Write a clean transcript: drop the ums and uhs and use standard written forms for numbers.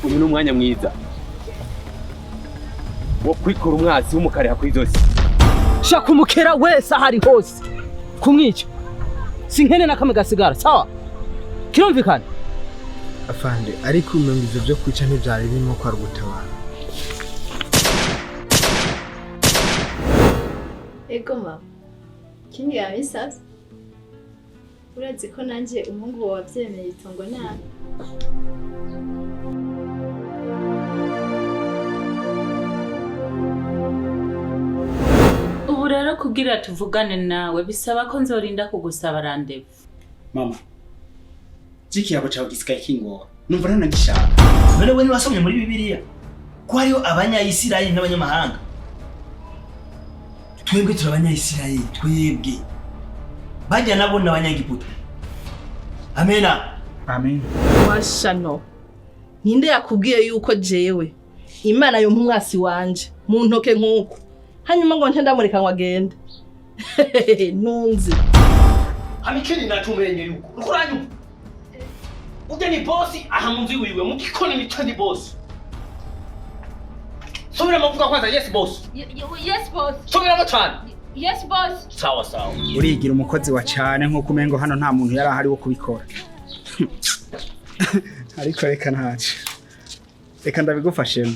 Uyu ni umwanya mwiza wo kwikura umwasi w'umukareha kw'izosi. Shaka umukera wese aho ari hose kumwica, sinkene na kamwe gasigara. Sawa, kirumvikana? Afande, ariko umenga ivyo vyo kwica ntivyari birimo ko ari ugutabara. Ego mama, ikindi yabisavye, urazi ko nanje umuhungu wawe wavyemeye itongo nabi. Ubu rero kugira tuvugane nawe bisaba ko nzorinda kugusaba rendez-vous. Mama, ikiyago cawe gisigaye kingora, numva ntanagishaka. None we ntiwasomye muri Bibiliya ko hariho Abanyayisirayeli n'abanyamahanga? Twebwe turi Abanyayisirayeli, twebwe bajya nabo ni Abanyagiputa. Amena. Amen. Washano, ninde yakubwiye yuko jewe Imana yompa umwasi wanje mu ntoke nk'uko, hanyuma ngo nte ndamureka ngo agende? Ntunzi. Amikeni natumenye yuko uriko uranyumva, urya ni bosi aha mu nzu iwiwe, mu gikoni nico ni bosi. Subiramo, vuga kwanza "Yes boss". Yes boss. Subiramo cane. Yes boss. Sawa sawa. Urigira umukozi wa cane nk'uko umengo hano nta muntu yari ahari wo kubikora, ariko reka ntaco, reka ndabigufashemo.